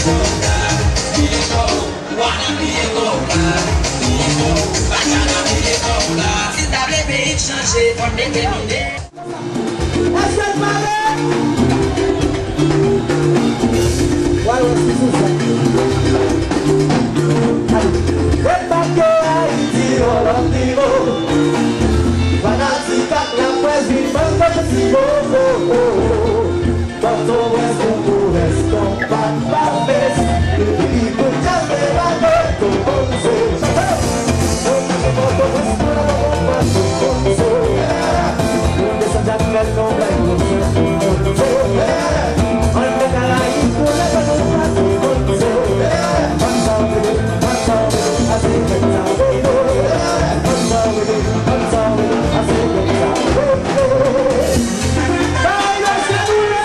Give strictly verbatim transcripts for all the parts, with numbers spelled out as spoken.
Si ta vle peyi n chanje, fò n detèmine. Èske n pare? W al wè si sou sa. Ale. Debake Ayiti yon lòt nivo. Fanatik ak laprès vin ban n ti mo. Pòtoprens, Pòtoprens, konpa pa bès. Epi pou djaz debake, tout moun se. Hey! Pòtoprens, Pòtoprens, tout moun se. Moun desann Jakmèl, non, Bèl Pwofèt, tout moun se. Ann fè Karayib, pou leve nou, tout moun se. Ban sa w vle, ban sa w vle, ase fèt sa w vle. Ban sa w vle, ban sa w vle, ase fèt sa w vle. Bagay yo se boule!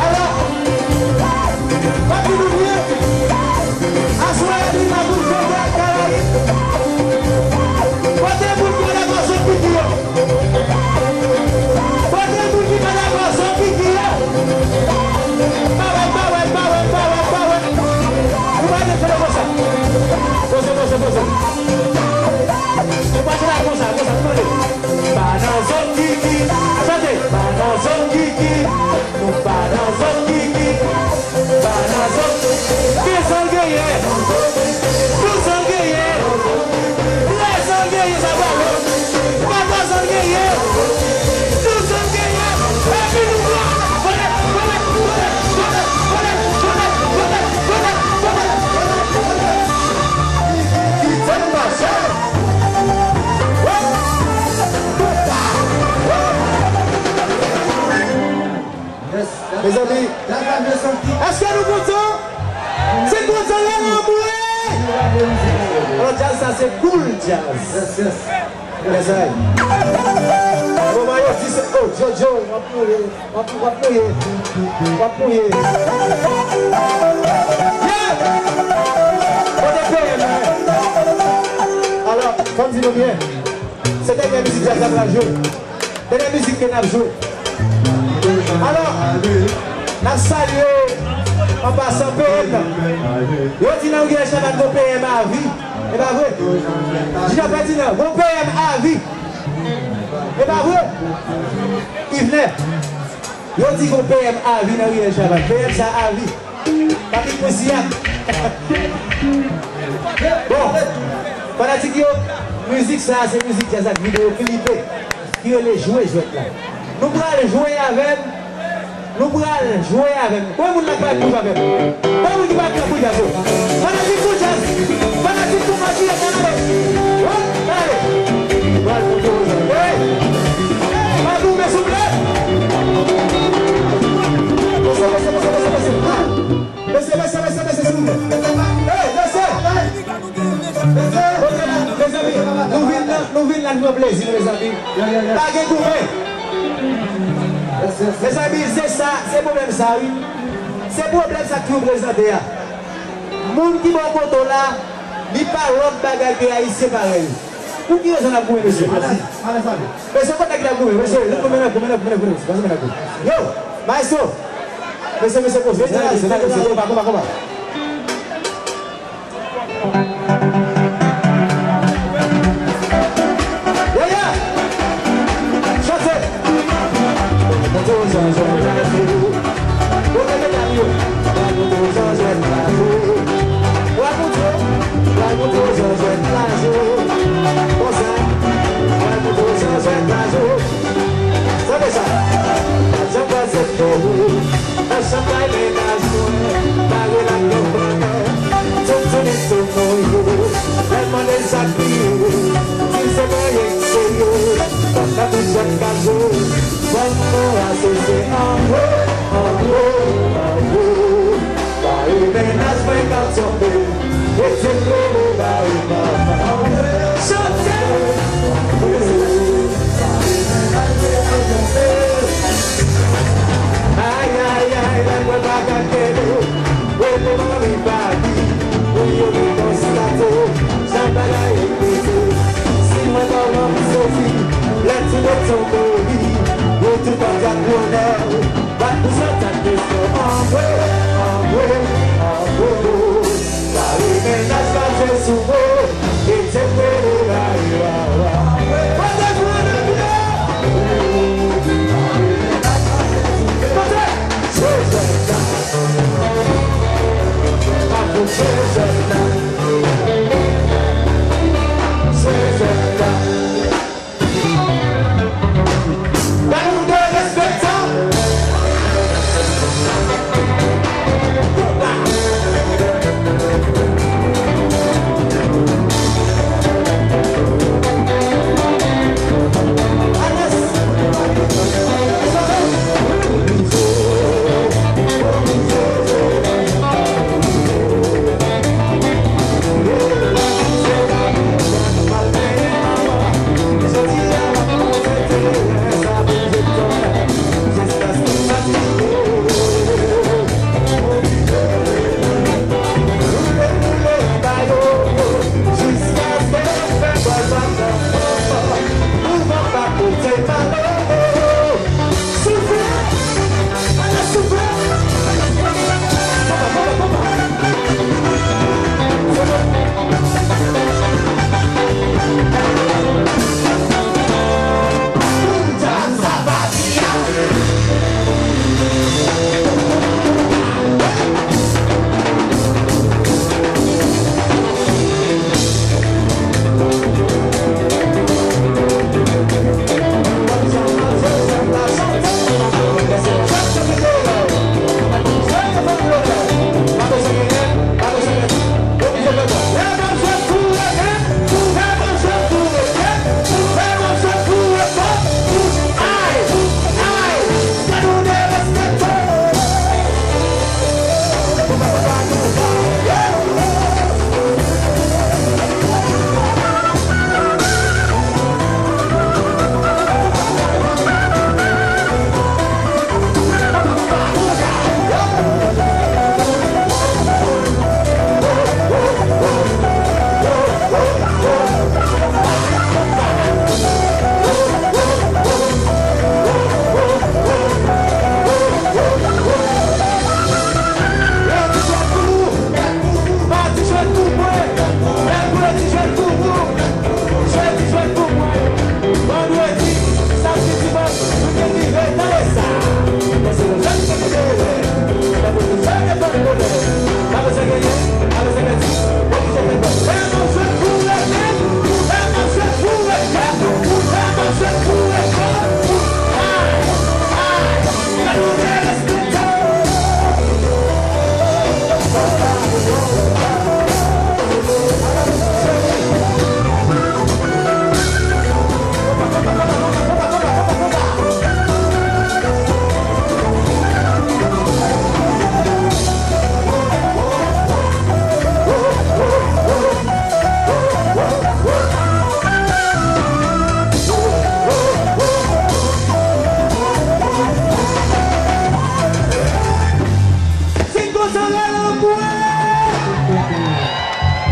Alò, pa di nou byen, aswè a li la pou jwe ak Karayib. Kote moun ki pa dakò sot figi yo? Kote moun ki pa dakò sot figi yo? Pa wè, pa wè, pa wè, pa wè, pa wè. Ou pa de fè konsa. Poze, poze, poze. Ou pa jwe konsa, konsa, tande. Pa nan zòn Kiki. Chante. Pa nan zòn Kiki. Nou pa nan zòn Kiki. Pa nan zòn. Kenz zòn genyen. Douz zòn genyen. Trèz zòn genyen, sa pa bon. Katòz zòn genyen. Douz zòn genyen. Epi nou pran. Vole, vole, vole. Mezanmi, èske nou kontan? Se kontan la, anmwe! Alò, djaz sa se cool djaz. Yes, I. Bon, Mayo di se, oh, Jojo, w ap mouye, w ap, w ap mouye, w ap mouye. Yeah! Kote P M nan? Alò, fò m di nou byen, se dènyè mizik djaz la pral jwe. Dènyè mizik ke n ap jwe. Alò, n ap salye an pasan P M nan. Yo di nan Riyèl Chavàn gon P M avi. E pa vre? Junior Ferdinand, gon P M avi. E pa vre? Yvener, yo di gon P M avi nan Riyèl Chavàn. P M sa avi. Patrick Moussignac. Bon, fanatik yo, mizik sa a se mizik djaz ak videyo klipe ki rele Jwe Jwèt la. Nou pral jwe avè l, nou pral jwe avè l. Konbyen moun la k pral jwe avè m? Konbyen moun ki pral jwe pou djaz yo? Fanatik pou djaz, fanatik pou maji ak kanale. Hop, kanale. Hey! Pa goumen, souple. Mesye, mesye, mesye, mesye, mesye. Mesye, mesye, mesye, mesye, silvouplè. Hey, mesye! Ok, la, mezanmi, nou vin la, nou vin la, nou pran plezi nou, mezanmi. Pa gen goumen. Mezanmi, se sa, se pwoblèm sa, wi. Se pwoblèm sa ki prezante a. Moun ki bò kote w la, li pa lòt bagay ke Ayisyen parèy ou. Pou ki rezon n ap goumen, mesye? Mesye, kot nèg ki t ap goumen? Mesye, nou goumen nan gou, men nan gou, men nan gou, men nan gou, mesye, pa janm nan gou. Yo, maestro! Mesye, mesye, poze, mesye, mesye, konba, konba, konba. Yeah, yeah! Chante! Montre w jan jwèt la jwe. Montre medam yo. Pral montre w jan jwèt la jwe. Pral montre w, pral montre w jan jwèt la jwe. Konsa, pral montre w jan jwèt la jwe. Tande sa. Pa t janm pase pou ou. Nan chanm kay mennaj mwen, mare l ak yon fanm. Tout timoun sou mwen yo, lè m mande l sa k pi yo, di l se mwen ye k se yo. Papa tout jèn ka jwe, fanm nan asosye anwo, anwo, anwo. Mare mennaj mwen k ap tonbe, e di l rele mari mama. Chante! Ay, ay, ay, lè mwen pa ka kenbe, rele manmi papi, pou yo vin konstate, jan bagay yo pete. Si mwen pa w anvi sezi, lè ti beton mouri, yo tout ap gad bonè w, bat pou sa t ap desann. Anmwe, anmwe, anmwe. Mari mennaj pa fè sou mwen, e te kwè la, la, la. Kote pou ann anvi la? Kote? Se jèn la. Pa pou se jèn la. Se jèn la. Gade moun de respektan.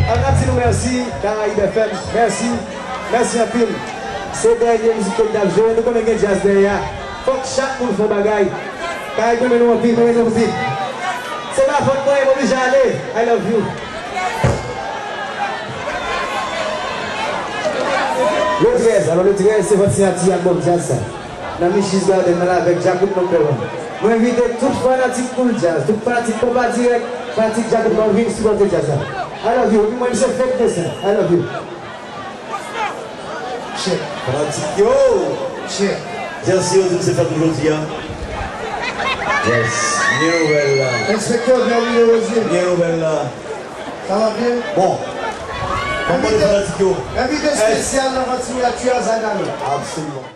An ap di nou mèsi, Caraïbes F M, mèsi. Mèsi anpil. Se dènye mizik ke n t ap jwe. Nou konnen gen djaz dèyè a. Fòk chak moun fè yon bagay. Kay renmen nou anpil, mwen renmen nou anpil. Se pa fòt mwen, m oblije ale. I love you. Le trèz, alò le trèz, se vòt siyati albòm djaz sa. Nan Michis Garden, nan avèk Djakout Number One. Mwen envite tout fanatik Cool Jazz, tout fanatik Konpa Dirèk, fanatik Djakout Mwen vin sipòte djaz la. I love you. Epi mwen, se fèt de sa. I love you. Check. Fanatik yo. Check. Jazz yo di m se fèt nou jodi a. Yes. Nye nouvèl la. Enspektè Guerrier Rosier. Nye nouvèl la. Sa va byen? Bon. Mwen konnen fanatik yo. Envite espesyal nan Vantilatè a, Zadalo. Absoliman.